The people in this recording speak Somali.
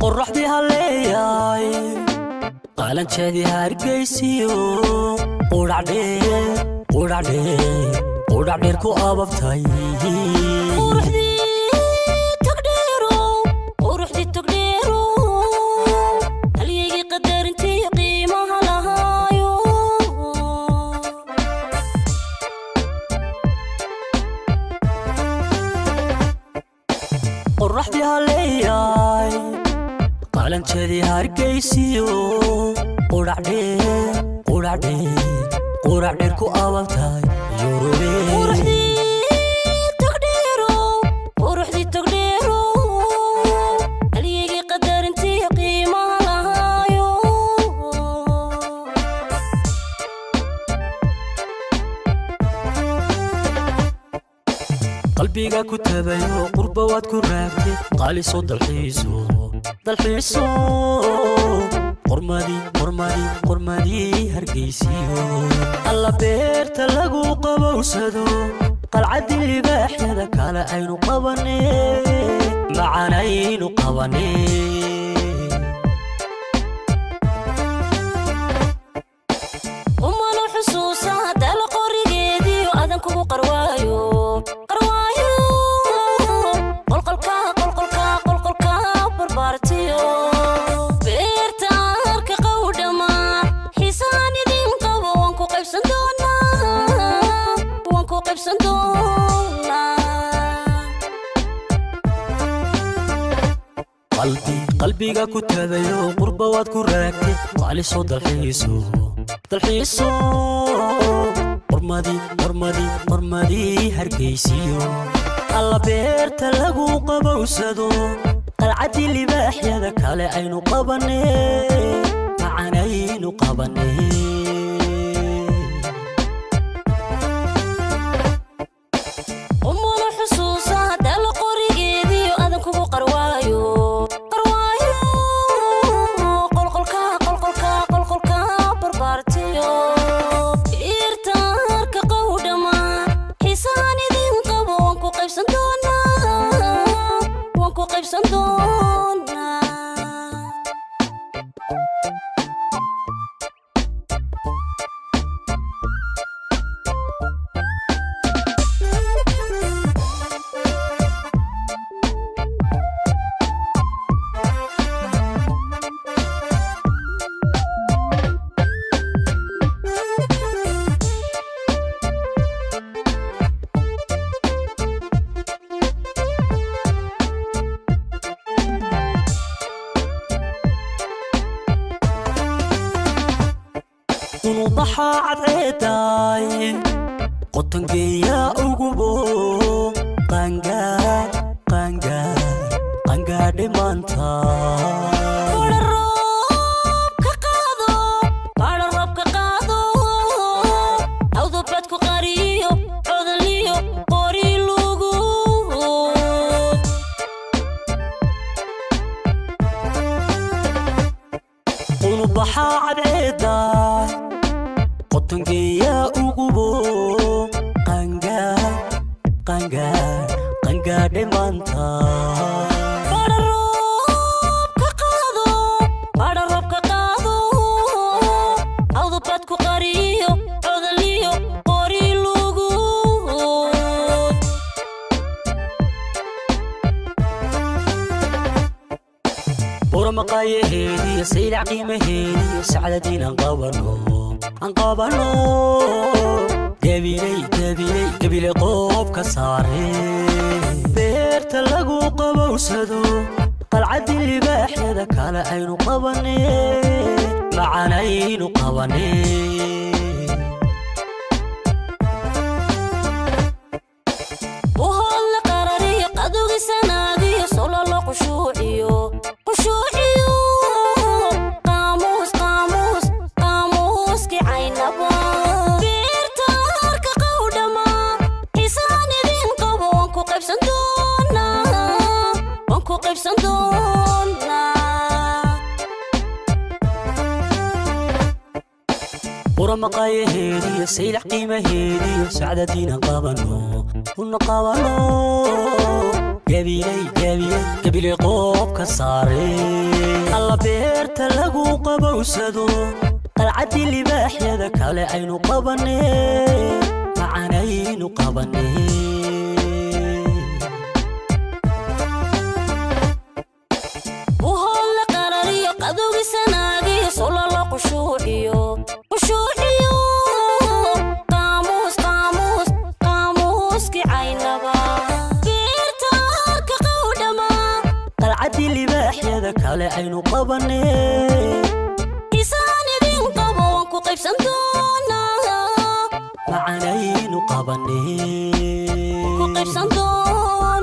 Qoraxdii haleeyay, qalanjeedii Hargeysiyo, qudhacdheer, qudhacdheer, qudhacdheer ku ababtay. Quruxdii Togdheero, quruxdii Togdheero, halyeygii qadarintii qiimaha lahaayo. Qoraxdii haleeyay, qalanjeedii Hargeysiyo, qudhacdheer, qudhacdheer, qudhacdheer ku ababtay Yurube. Quruxdii Togdheero, quruxdii Togdheero, halyeygii qadarintii qiimaha lahaayo. Qalbiga ku tabayo, qurba waad ku raagtay, qaaliso dalxiiso, dalxiiso, qormadii, qormadii, qormadii Hargeysiyo, alla beerta lagu qabowsado, qalcaddii libaaxyada kale aynu qabane, macanaynu qabane. Umanu xusuusa dala qorigeediyo adan kugu qarwaayo, qarwaayo, qolqolka, qolqolka, qolqolka barbaartiyo, beerta arka qowdhama, xisaan idin qabo, waan ku qaybsan doonaa, waan ku qaybsan doonaa. Qalbi, qalbiga ku tabayo, qurba waad ku raagtay, qaaliso dalxiiso, dalxiiso, qormadii, qormadii, qormadii Hargeysiyo, alla beerta lagu qabowsado, qalcaddii libaaxyada kale aynu qabane, macanaynu qabane. Umanu xusuusa dala qorigeediyo adan kugu qarwaayo, qarwaayo, qolqolka, qolqolka, qolqolka barbaartiyo, irta arka qowdhama, xisaan idin qabo, waan ku qaybsan doonaa, waan ku qaybsan doonaa. Unubaxa cadceedaay, qotongeeya ugubo, qaangaad, qaangaad, qaangaadhe maanta. Baadha roobka qaado, baadha roobka qaado, awdubad ku qariyo, codaliyo qori lugu. Unubaxa cadceedaay, qotongeeya ugubo, qaangaad, qaangaad, qaangaadhe maanta. Baadha roobka qaado, baadha roobka qaado, awdubad ku qariyo, codaliyo qori lugu. Buramaqaayaheediyo, saylac qiimaheediyo, sacdadiin aan qabano, aan qabano, gabiley, gabiley, gabiley qoobka saare, beerta lagu qabowsado, qalcaddii libaaxyada kale aynu qabane, macanaynu qabane. Uhoodla qarariyo, qadugisanaagiyo, sololo qushuuciyo, qushuuciyo, qaamuus, qaamuus, qaamuuski caynaba, beerta arka qowdhama, xisaan idin qabo, waan ku qaybsan doonaa, waan ku qaybsan doonaa. Buramaqaayaheediyo, saylac qiimaheediyo, sacdadiin aan qabano, una qabano. Gabiley, Gabiley, Gabiley qoobka saare. Alla beerta lagu qabowsado, qalcadii libaaxyada kale aynu qabane, macanaynu qabane. Buholla qarariyo, qadowgisanaagiyo, sololo qushuuciyo, qushuuciyo. Qaamuus, qaamuus, qaamuuski caynaba, beerta ka qowdhama. Qalcadii libaaxyada kale aynu qabane. Isaan idin qabo, waan ku qaybsan doonaa. Macanaynu qabane. Ku qaybsan doonaa.